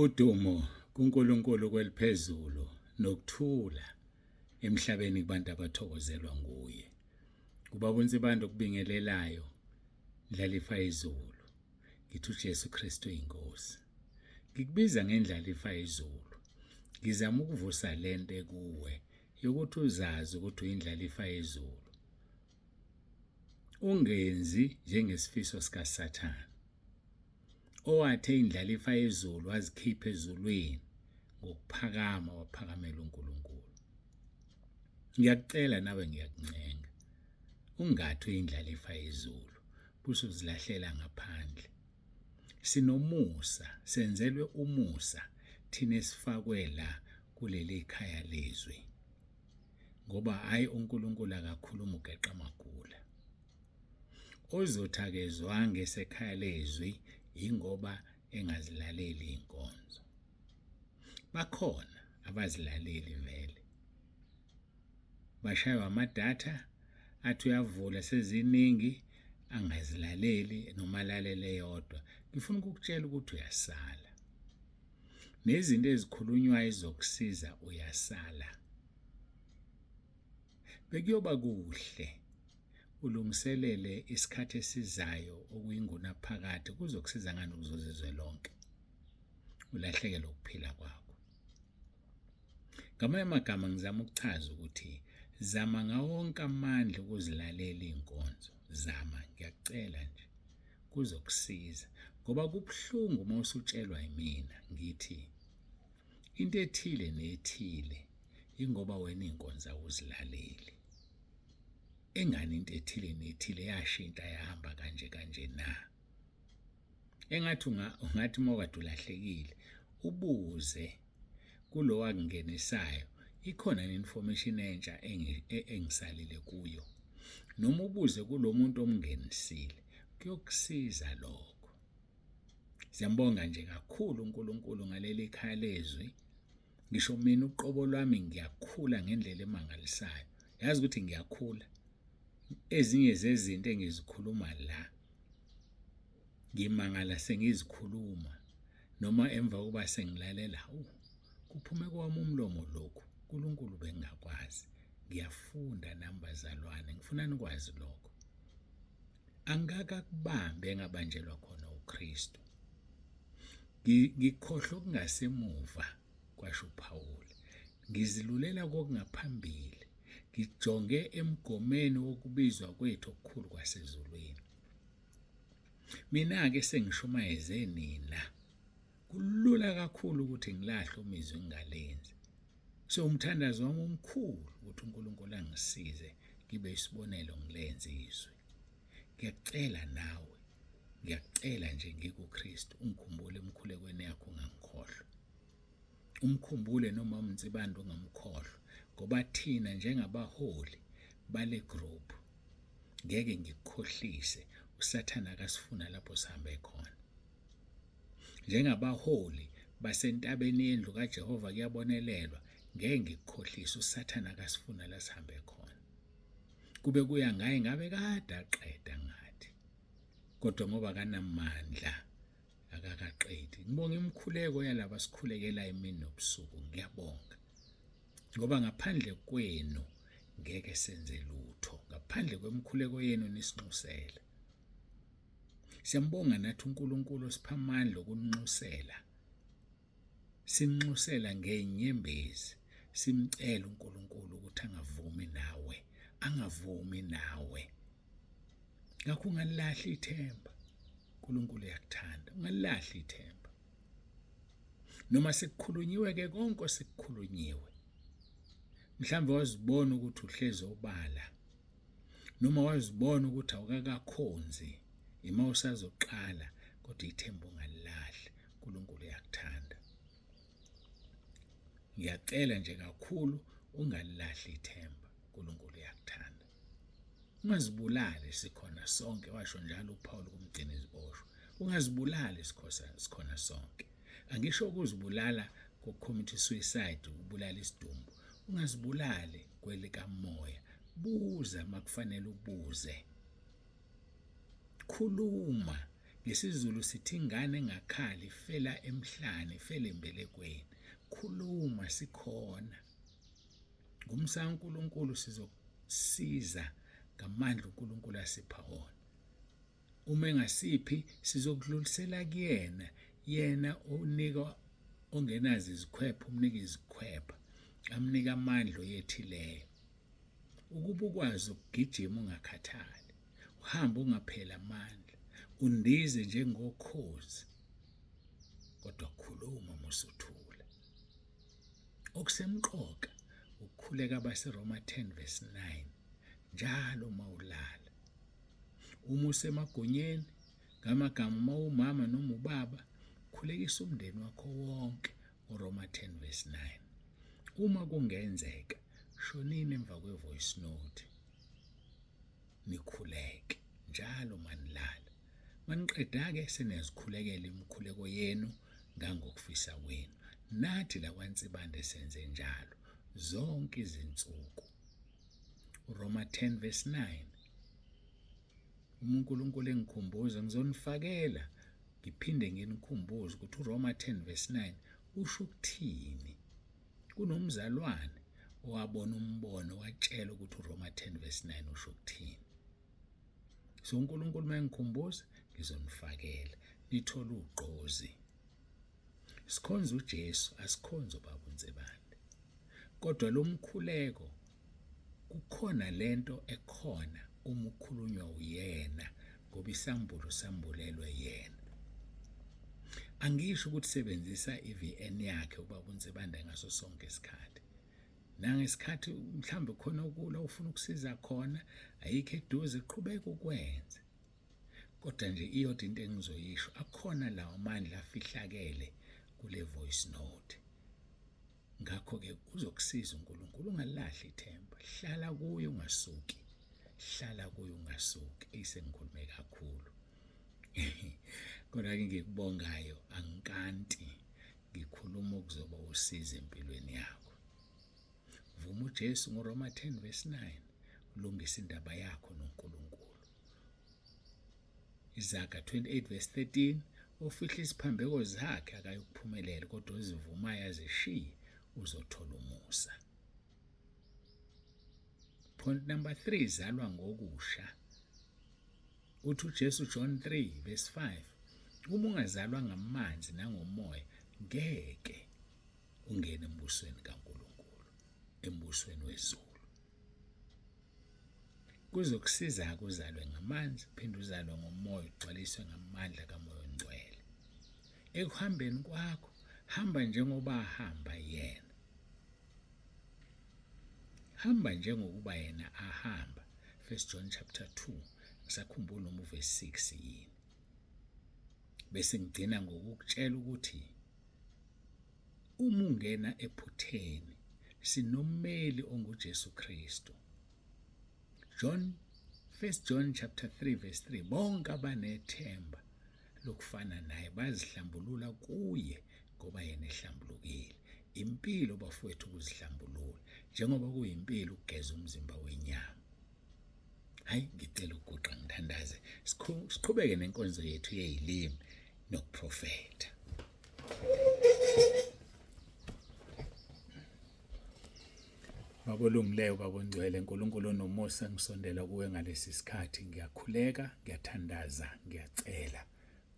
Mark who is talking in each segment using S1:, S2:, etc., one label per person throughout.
S1: Udumo kuNkulunkulu kweliphezulu nokuthula emhlabeni kubantu abathokozelwa nguye. Ubaba uNsibande okubingelelayo ndlalifa izulu. Ngithi uJesu Kristu inkosi. Ngikubiza ngendlalifa izulu. Ngizama ukuvusa lento ekuwe yokuthi uzazi ukuthi uyindlalifa yezulu. Ungenzi njengesifiso sikaSathane. Owathi indlalifa yezulu wazikhipha ezulwini ngokuphakama waphakamela uNkulunkulu. Ngiyakucela nawe ngiyakuncenga. Ungathi uyindlalifa yezulu bese uzilahlela ngaphandle. Sinomusa, senzelwe umusa thina esifakwe la kuleli khaya lezwi. Ngoba hayi uNkulunkulu akakhuluma ugeqa amagula. Ozothi akezwanga esekhaya lezwi ingoba engazilaleli inkonzo. Bakhona abazilaleli vele. Bashaywa amadatha athi uyavula seziningi angazilaleli noma alalele yodwa. Ngifuna ukukutshela ukuthi uyasala. Nezinto ezikhulunywayo ezizokusiza uyasala. Bekuyoba kuhle ulungiselele isikhathi esizayo okuyingunaphakade kuzokusiza ngani ukuzuza izwe lonke ulahlekelwe ukuphila kwakho. Ngamanye amagama ngizama ukuchaza ukuthi zama ngawo wonke amandla ukuzilalela iy'nkonzo. Zama, ngiyakucela nje, kuzokusiza ngoba kubuhlungu uma usutshelwa yimina ngithi into ethile nethile ingoba wena iy'nkonzo awuzilaleli. Engani into ethile nethile yashintsha yahamba kanje kanje na? Engathi ungathi uma ukade ulahlekile ubuze kulo wakungenisayo ikhona information entsha engisalile kuyo noma ubuze kulo muntu omngenisile kuyokusiza lokho. Siyambonga nje kakhulu uNkulunkulu ngaleli khaya lezwi. Ngisho mina uqobo lwami ngiyakhula ngendlela emangalisayo. Yazi ukuthi ngiyakhula. Ezinye zezinto engizikhuluma la ngimangala sengizikhuluma noma emva kokuba sengilalela hawu kuphume kwami umlomo lokhu uNkulunkulu bengingakwazi ngiyafunda nami bazalwane ngifuna nikwazi lokho angikakubambi engabanjelwa khona uKristu ngikhohlwa okungasemuva kwasho uPawulu ngizilulela kokungaphambili ngijonge emgomeni wokubizwa kwethu okukhulu kwasezulwini. Mina-ke sengishumayeze nina. Kulula kakhulu ukuthi ngilahle umizwi ngingalenzi. So umthandazo wami omkhulu ukuthi uNkulunkulu angisize ngibe isibonelo ngilenze izwi. Ngiyakucela nawe, ngiyakucela nje ngikuKristu ungikhumbule emkhulekweni yakho ungangikhohlwa. Umkhumbule nomama Nsibande ungamkhohlwa ngoba thina njengabaholi bale group ngeke ngikukhohlise usathane akasifuna lapho sihambe khona. Njengabaholi basentabeni yendlu kaJehova kuyabonelelwa ngeke ngikukhohlise usathane akasifuna la sihambe khona. Kube kuya ngaye ngabe kade aqeda ngathi kodwa ngoba kanamandla akakaqedi. Ngibonga imikhuleko yalaba sikhulekela imini nobusuku ngiyabonga ngoba ngaphandle kwenu ngeke senze lutho ngaphandle kwemikhuleko yenu nisinxusela. Siyambonga nathi uNkulunkulu osipha amandla okunxusela. Sinxusela ngenyembezi simcela uNkulunkulu ukuthi angavumi nawe angavumi nawe. Ngakho ungalahli ithemba. uNkulunkulu uyakuthanda ungalahli ithemba. Noma sekukhulunyiwe ke konke osekukhulunyiwe. Mhlawumbe wazibona ukuthi uhlezi obala noma wazibona ukuthi awukakakhonzi ima usazoqala kodwa ithemba ungalilahli uNkulunkulu uyakuthanda. Ngiyacela nje kakhulu ungalilahli ithemba uNkulunkulu uyakuthanda. Ungazibulali sikhona sonke washo njalo uPaul kumgcini iziboshwa. Ungazibulali sikhosa sikhona sonke. Angisho ukuzibulala kokucommit suicide ukubulala isidumbu. Ungazibulali kwelikamoya. Buza makufanele ubuze. Khuluma. NgesiZulu sithi ingane engakhali ifela emhlane, ifela embelekweni. Khuluma sikhona. Ngomsa kaNkulunkulu sizokusiza ngamandla uNkulunkulu asipha wona. Uma engasiphi sizokudlulisela kuyena, yena onika ongenazo izikhwepha umnika izikhwepha, amnika amandla oyethileyo. Ukuba ukwazi ukugijima ungakhathali, uhambe ungapheli amandla, undize njengokhozi, kodwa khuluma musuthula. Okusemqoka ukukhuleka abaseRoma 10 verse 9 njalo uma ulala. Uma usemagunyeni, ngamagama uma umama noma ubaba, khulekisa umndeni wakho wonke uRoma 10 verse 9. Uma kungenzeka, shonini emva kwe-voice note nikhuleke njalo manilala. Maniqeda-ke seniyazikhulekela imikhuleko yenu ngangokufisa kwenu. Nathi la kwaNsibande senze njalo zonke izinsuku. URoma 10 verse 9. Uma uNkulunkulu engikhumbuza ngizonifakela ngiphinde nginikhumbuze ukuthi uRoma 10 verse 9 usho ukuthini. Kunomzalwane owabona umbono watshela ukuthi uRoma 10 verse 9 usho ukuthini. So uNkulunkulu uma engikhumbuza ngizonifakela nithole ugqozi. Sikhonza uJesu asikhonzi ubaba uNsibande. Kodwa lo mkhuleko kukhona lento ekhona uma ukhulunywa uyena ngoba isambulo sambulelwe yena. Angisho ukuthi sebenzisa iVN yakhe ubaba uNsibande ngaso sonke isikhathi. Nangesikhathi mhlawumbe khona okula ufuna ukusiza khona ayikho eduze qhubeka ukwenze. Kodwa nje iyodwa into engizoyisho akhona lawo amandla afihlakele kule voice note. Ngakho-ke uzokusiza uNkulunkulu ungalahli ithemba. Hlala kuye ungasuki. Hlala kuye ungasuki. Eyi sengikhulume kakhulu. Kodwa-ke ngikubongayo angikanti ngikhuluma okuzoba usizo empilweni yakho. Vuma uJesu ngoRoma 10 verse 9 ulungise indaba yakho noNkulunkulu. Izaga 28 verse 13 ofihla isiphambeko zakhe akayukuphumelela kodwa ozivumayo azishiye uzothola umusa. Point number 3 zalwa ngokusha. Uthi uJesu John 3 verse 5 uma ungazalwa ngamanzi nangomoya ngeke ungene embusweni kaNkulunkulu embusweni wezulu. Kuzokusiza-ke uzalwe ngamanzi uphinde uzalwe ngomoya ugcwaliswe ngamandla kaMoya oNgcwele. Ekuhambeni kwakho hamba njengoba ahamba yena. Hamba njengokuba yena ahamba. 1 John chapter 2 ngisakhumbula noma uverse 6 yini. Bese ngigcina ngokukutshela ukuthi uma ungena ephutheni sinommeli onguJesu Kristu. John 1 John chapter 3 verse 3 bonke abanethemba lokufana naye bazihlambulula kuye ngoba yena ehlambulukile. Impilo bafowethu ukuzihlambulula njengoba kuyimpilo ukugeza umzimba wenyama. Hayi ngicela ukuguqa ngithandaze siqhubeke nenkonzo yethu yezilimi nokuprofetha. Baba olungileyo, Baba ongcwele, Nkulunkulu onomusa, ngisondela kuwe ngalesi sikhathi. Ngiyakhuleka, ngiyathandaza, ngiyacela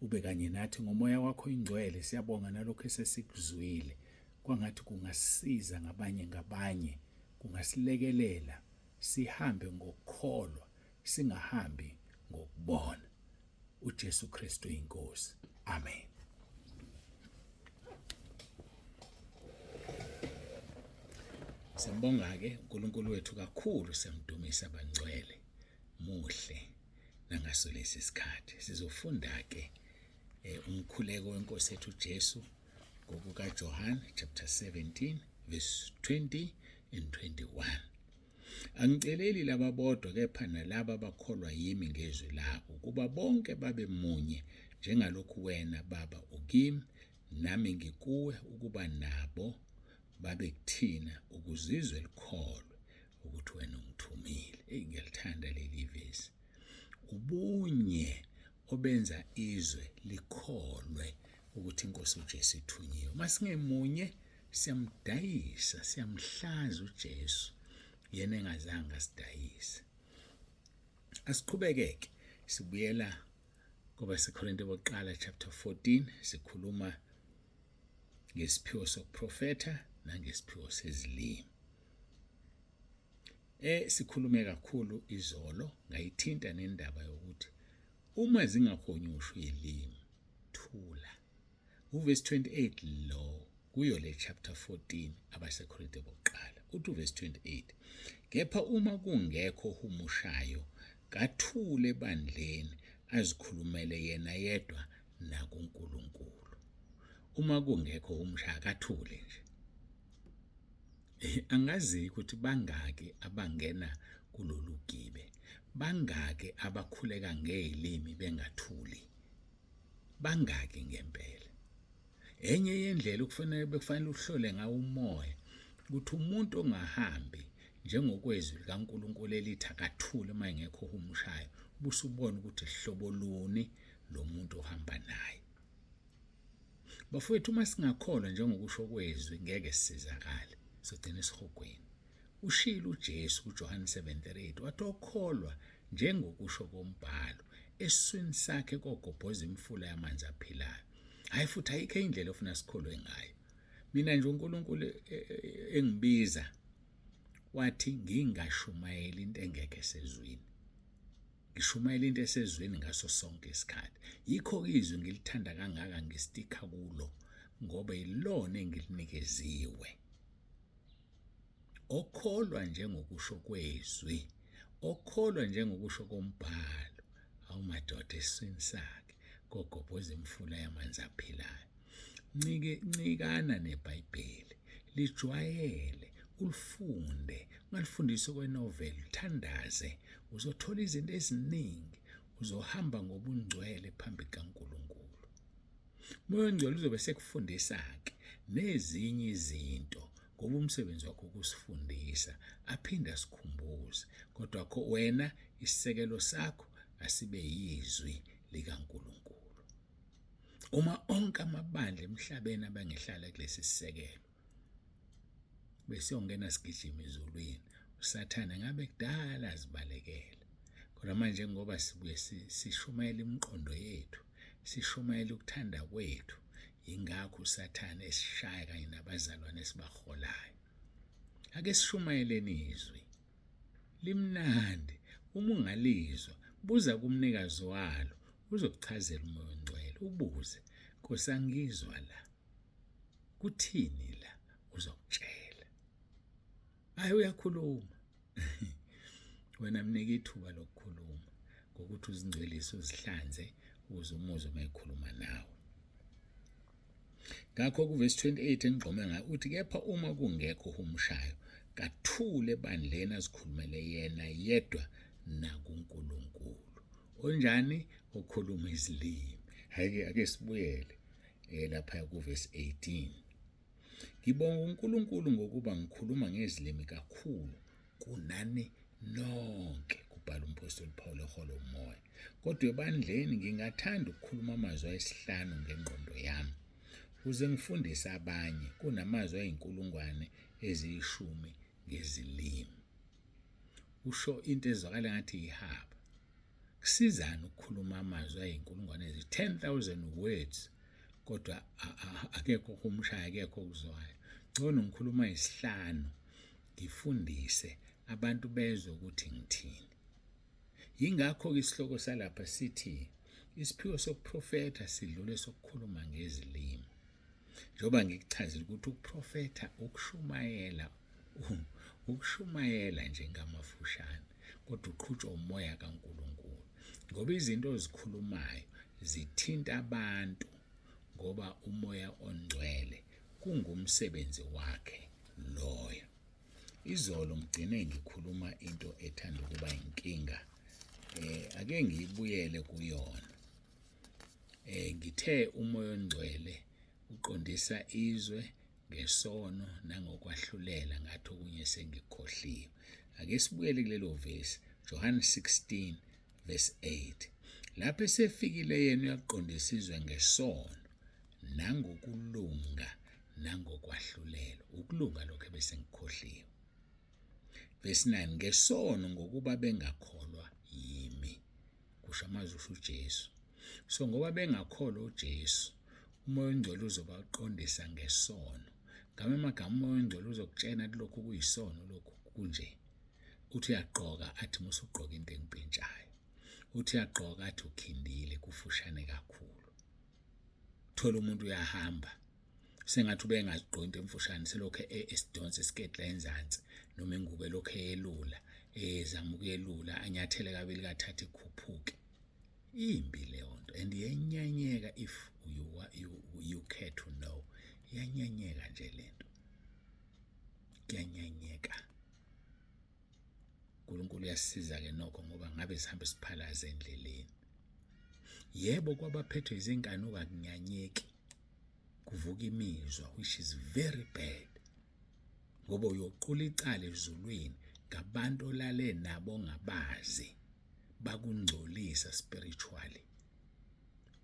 S1: ube kanye nathi ngomoya wakho ingcwele. Siyabonga nalokho esesikuzwile. Kwangathi kungasiza ngabanye ngabanye, kungasilekelela sihambe ngokukholwa, singahambi ngokubona. uJesu Kristu inkosi. Amen. Siyambonga ke uNkulunkulu wethu kakhulu, siyamdumisa abangcwele. Muhle nangaso lesi sikhathi. Sizofunda ke eh, umkhuleko wenkosi yethu uJesu ngokukaJohane chapter 17 verse 20 and 21. Angiceleli laba bodwa kepha nalaba abakholwa yimi ngezwi labo, ukuba bonke babe munye njengalokhu wena Baba ukimi nami ngikuwe, ukuba nabo babe kuthina ukuze izwe likholwe ukuthi wena ungithumile. Eyi ngiyalithanda leli vesi. Ubunye obenza izwe likholwe ukuthi inkosi uJesu ithunyiwe. Uma singemunye siyamdayisa, siyamhlaza uJesu yena engazange asidayise. Asiqhubekeke sibuyela kwabaseKorinte bokuqala chapter 14 sikhuluma ngesiphiwo sokuprofetha nangesiphiwo sezilimi. Sikhulume kakhulu izolo ngayithinta nendaba yokuthi uma zingahonyushwa izilimi thula. Uvesi 28 lo kuyo le chapter 14 abaseKorinte bokuqala uthi uvesi 28 kepha uma kungekho ohumushayo kathule ebandleni azikhulumele yena yedwa nakuNkulunkulu. Uma kungekho ohumushayo akathule nje. Angazi ukuthi bangaki abangena kulolu gibe, bangaki abakhuleka ngezilimi bengathuli, bangaki ngempela. Enye yendlela okufanele bekufanele uhlole ngawo umoya ukuthi umuntu ongahambi njengokwezwi likaNkulunkulu elithi akathule uma engekho ohumushayo, ubusubona ukuthi hlobo luni lo muntu ohamba naye. Bafowethu, uma singakholwa njengokusho kwezwi ngeke sisizakale, sogcina esihogweni. Ushilo uJesu kuJohane 7:38 wathi okholwa njengokusho kombhalo esiswini sakhe kogobhoza imifula yamanzi aphilayo. Hayi futhi ayikho indlela ofuna sikholwe ngayo. Mina nje uNkulunkulu engibiza wathi ngingashumayeli into engekho esezwini. Ngishumayela into esezwini ngaso sonke isikhathi. Yikho-ke izwi ngilithanda kangaka ngistikha kulo ngoba yilona engilinikeziwe. Okholwa njengokusho kwezwi, okholwa njengokusho kombhalo, awu madoda esiswini sakhe kogobhoza imifula yamanzi aphilayo. Ncike ncikana neBhayibheli, lijwayele, ulifunde, ungalifundisi okwenoveli, uthandaze, uzothola izinto eziningi, uzohamba ngobungcwele phambi kukaNkulunkulu. Umoya oNgcwele uzobe sekufundisa-ke nezinye izinto ngoba umsebenzi wakho ukusifundisa aphinde asikhumbuze kodwa kho wena isisekelo sakho asibe yizwi likaNkulunkulu. Uma onke amabandla emhlabeni abangehlala kulesi sisekelo besiyongena sigijima ezulwini, uSathane ngabe kudala azibalekela. Kodwa manje ngoba sibuye sishumayela imiqondo yethu, sishumayela ukuthanda kwethu, yingakho uSathane esishaya kanye nabazalwane esibaholayo. Ake sishumayeleni izwi. Limnandi uma ungalizwa, buza kumnikazi walo, uzokuchazela uMoya oNgcwele. Ubuze, Nkosi angizwa la. Kuthini la? Uzokutshela. Hayi uyakhuluma. Wena mnike ithuba lokukhuluma ngokuthi uzingcwelise uzihlanze ukuze umuzwe uma ekhuluma nawe. Ngakho kuvesi 28 engigqome ngayo uthi kepha uma kungekho ohumushayo kathule ebandleni azikhulumele yena yedwa nakuNkulunkulu. Onjani okhuluma izilimi. Hhayi-ke ake sibuyele lapha kuvesi 18. Ngibonga uNkulunkulu ngokuba ngikhuluma ngezilimi kakhulu kunani nonke, kubhala umphostoli Paul eholwa umoya. Kodwa ebandleni ngingathanda ukukhuluma amazwi ayisihlanu ngengqondo yami ukuze ngifundise abanye kunamazwi ayinkulungwane eziyishumi ngezilimi. Usho into ezwakala ngathi yihaba. Kusizani ukukhuluma amazwi ayinkulungwane ezi-10,000 words kodwa akekho ohumushayo, akekho okuzwayo. Ngcono ngikhuluma isihlanu ngifundise abantu bezwe ukuthi ngithini. Yingakho-ke isihloko salapha sithi isiphiwo sokuprofetha sidlule sokukhuluma ngezilimi. Njengoba ngikuchazile ukuthi ukuprofetha ukushumayela ukushumayela nje ngamafushane kodwa uqhutshwa umoya kaNkulunkulu ngoba izinto ozikhulumayo zithinta abantu ngoba umoya ongcwele kungumsebenzi wakhe loyo. Izolo ngigcine ngikhuluma into ethanda ukuba inkinga ake ngiyibuyele kuyona. Ngithe umoya ongcwele uqondisa izwe ngesono nangokwahlulela ngathi okunye sengikhohliwe. Ake sibuyele kulelo vesi John 16 verse 8. Lapho esefikile yena uyaqondisa izwe ngesono nangokulunga nangokwahlulelwa. Ukulunga lokho ebese ngikhohliwe. Verse 9 ngesono ngokuba bengakholwa yimi. Kusho amazwi usho uJesu. So ngoba bengakholwa uJesu, uMoya oNgcwele uzobaqondisa ngesono. Ngamanye amagama uMoya oNgcwele uzokutshena ukuthi lokhu kuyisono lokhu kunje. Uthi uyagqoka athi musugqoka into engipintshayo. Uthi uyagqoka athi ukhindile kufushane kakhulu. Thola umuntu uyahamba sengathi ubengazigqoki into emfushane selokhu e, esidonsa isiketi la enzansi noma ingubo elokhu eyelula ezama ukuyelula anyathele kabili kathathu ikhuphuke imbi leyo nto and yenyanyeka if you, you, you care to know iyanyanyeka nje lento kuyanyanyeka uNkulunkulu uyasisiza-ke nokho ngoba ngabe sihambe siphalaze endleleni yebo kwabaphethwe izinkanuko akunyanyeki kuvuka imizwa which is very bad ngoba uyoqula icala ezulwini ngabantu olale nabo ongabazi bakungcolisa spiritually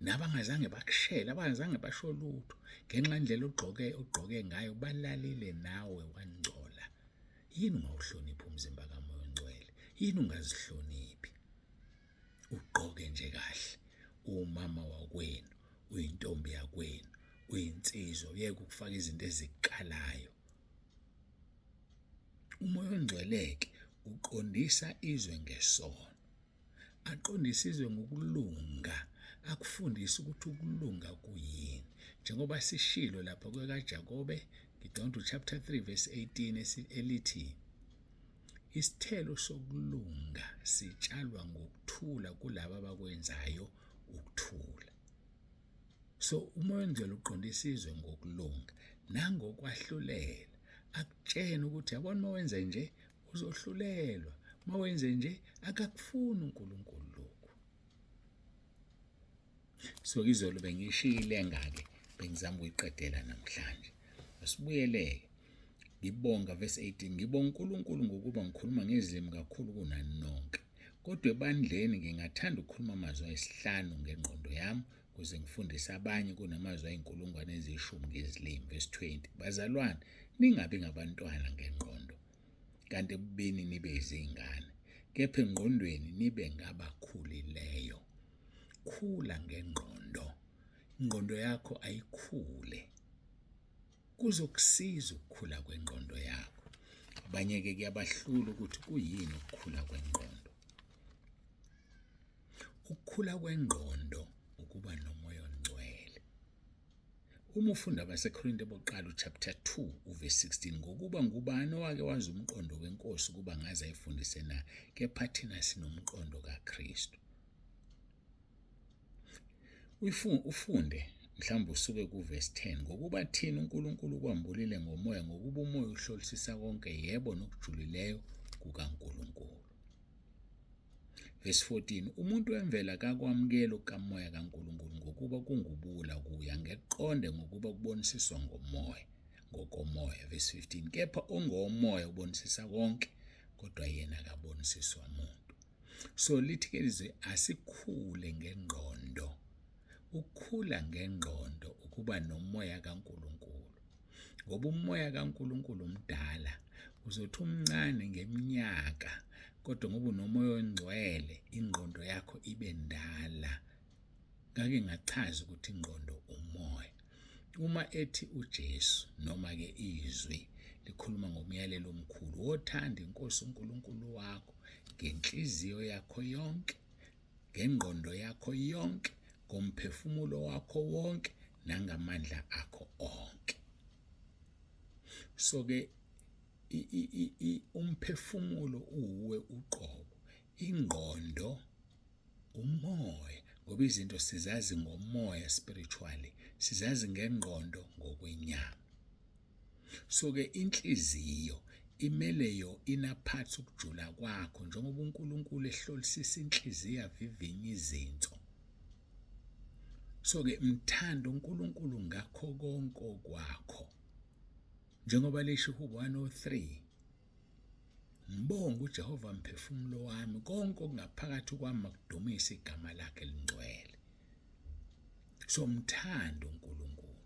S1: nabangazange bakushele abangazange basho lutho ngenxa indlela ogqoke ogqoke ngayo balalile nawe wangcola yini ungawuhloniphi umzimba kaMoya oNgcwele yini ungazihloniphi ugqoke nje kahle umama wakwenu uyintombi yakwenu uyinsizwa uyeke ukufaka izinto ezikalayo umoya ongcweleke uqondisa izwe ngesono aqondise izwe ngokulunga akufundise ukuthi ukulunga kuyini njengoba sishilo lapha kwekaJakobe ngicabanga ukuthi chapter 3 verse 18 elithi isithelo sokulunga sitshalwa ngokuthula kulabo abakwenzayo ukuthula so umoya ongcwele uqondisa izwe ngokulunga nangokwahlulela akutshena ukuthi yabona uma wenze nje uzohlulelwa uma wenze nje akakufuni uNkulunkulu lokhu so izolo bengishiyile ngake bengizama ukuyiqedela namhlanje asibuyeleke ngibonga verse 18 ngibonga uNkulunkulu ngokuba ngikhuluma ngezilimi kakhulu kunani nonke kodwa ebandleni ngingathanda ukukhuluma amazwi ayisihlanu ngengqondo yami ukuze ngifundise abanye kunamazwi ayinkulungwane eziyishumi ngezilimi verse 20 bazalwane ningabi ngabantwana ngengqondo kanti ebubini nibe izingane kepha engqondweni nibe ngabakhulileyo khula ngengqondo ingqondo yakho ayikhule kuzokusiza ukukhula kwengqondo yakho abanye ke kuyabahlula ukuthi kuyini ukukhula kwengqondo ukukhula kwengqondo ukuba nomoya ongcwele Uma ufunda abaseKorinte bokuqala uchapter 2 uverse 16 ngokuba ngubani owake wazi umqondo wenkosi ukuba ngaze ayifundise na kepha thina sinomqondo kaKristu ufunde mhlawumbe usuke kuverse 10 ngokuba thina uNkulunkulu ukwambulile ngomoya ngokuba umoya uhlolisisa konke yebo nokujulileyo kukaNkulunkulu Verse 14 umuntu wemvelo akakwamukeli okukamoya kaNkulunkulu ngokuba kungubula kuye angeqonde ngokuba kubonisiswa ngomoya ngokomoya verse 15 kepha ongowomoya ubonisisa konke kodwa yena akabonisiswa muntu so lithi ke lizwi asikhule ngengqondo ukukhula ngengqondo ukuba nomoya kaNkulunkulu ngoba umoya kaNkulunkulu umdala uzothi umncane ngeminyaka kodwa ngoba unomoya ongcwele ingqondo yakho ibe ndala ngake ngachaza ukuthi ingqondo umoya uma ethi uJesu noma ke izwi likhuluma ngomyalelo omkhulu wothanda inkosi uNkulunkulu wakho ngenhliziyo yakho yonke ngengqondo yakho yonke ngomphefumulo wakho wonke nangamandla akho onke so ke umphefumulo uwe uqobo ingqondo umoya ngoba izinto sizazi ngomoya spiritually sizazi ngengqondo ngokwenyama so ke inhliziyo imele yo inner parts ukujula kwakho njengoba uNkulunkulu ehlolisisa inhliziyo avivinye izinso so ke mthanda uNkulunkulu ngakho konke okwakho njengoba lisho ihubo 103 Mbonge uJehova mphefumulo wami, konke okungaphakathi kwami makudumise igama lakhe elingcwele. Somthanda uNkulunkulu.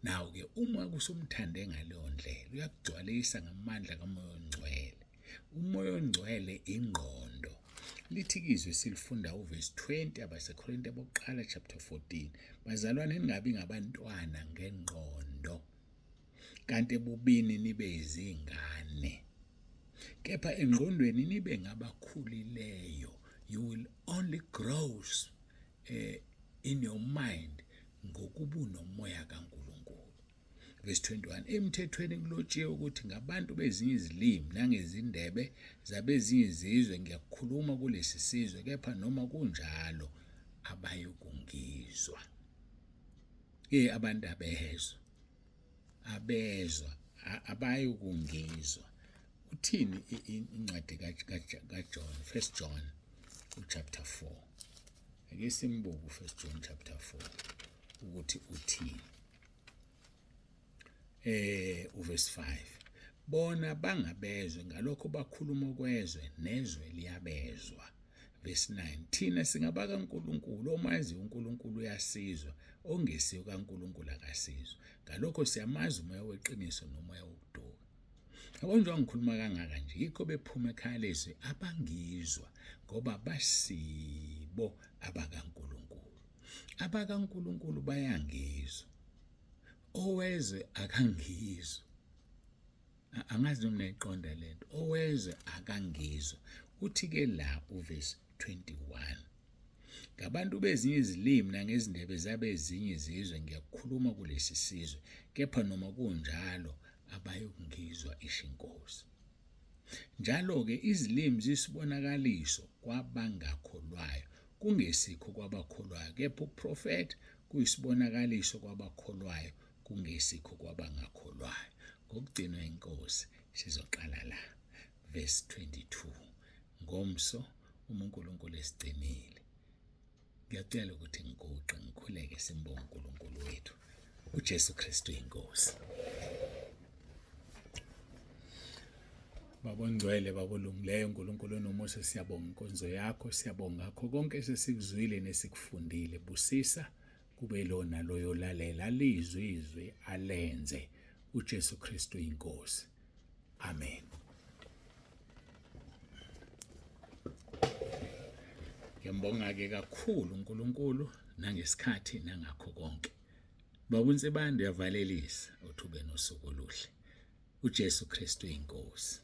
S1: Nawo ke uma kusumthande ngaleyo ndlela, uyakugcwalisa ngamandla kaMoya oNgcwele. UMoya oNgcwele ingqondo. Lithi izwi silifunda uvesi 20 abaseKorinte bokuqala chapter 14. Bazalwane ningabi ngabantwana ngengqondo. Kanti ebubini nibe izingane. Kepha engqondweni nibe ngabakhulileyo. You will only grow in your mind ngokuba unomoya kaNkulunkulu. Verse 21 emthethweni kulotshiwe ukuthi ngabantu bezinye izilimi nangezindebe zabezinye izizwe ngiyakukhuluma kulesi sizwe, kepha noma kunjalo abayukungizwa. Abantu abezwa, abezwa, abayukungizwa. Uthini incwadi kaJohn, 1 John chapter 4? Ake simbuke 1 John chapter 4 ukuthi uthini. Uverse 5, bona bangabezwe ngalokho bakhuluma okwezwe nezwe liyabezwa. Verse 9, thina singabaka uNkulunkulu, omazi uNkulunkulu uyasizwa, ongesiyo kaNkulunkulu akasizwa. Ngalokho siyamazi umoya weqiniso nomoya wokuduka. Yabo njengoba ngikhuluma kangaka nje, yikho bephuma ekhaya lezwi abangizwa, ngoba basibo abakaNkulunkulu. AbakaNkulunkulu bayangizwa, owezwe akangizwa. Angazi noma niyayiqonda lento. Owezwe akangizwa. Uthi ke la uverse 21, ngabantu bezinye izilimi nangezindebe zabezinye izizwe ngiyakukhuluma kulesi sizwe, kepha noma kunjalo abayokungizwa, isho iNkosi. Njalo-ke izilimi ziyisibonakaliso kwabangakholwayo, kungesikho kwabakholwayo, kepha ukuprofetha kuyisibonakaliso kwabakholwayo, kungesikho kwabangakholwayo. Ngokugcinwa inkosi sizoqala la, verse 22. Ngomso uma uNkulunkulu esigcinile, ngiyacela ukuthi ngiguqe ngikhuleke simbonge uNkulunkulu wethu, uJesu Kristu inkosi. Baba ongcwele, Baba olungileyo, uNkulunkulu onomusa, siyabonga inkonzo yakho, siyabonga ngakho konke esesikuzwile nesikufundile. Busisa kube lona loyo lalela lizwi izwi alenze. uJesu Kristu inkosi. Amen. Ngiyambonga-ke kakhulu uNkulunkulu nangesikhathi nangakho konke. Baba uNsibande uyavalelisa, uthi ube nosuku oluhle. uJesu Kristu inkosi.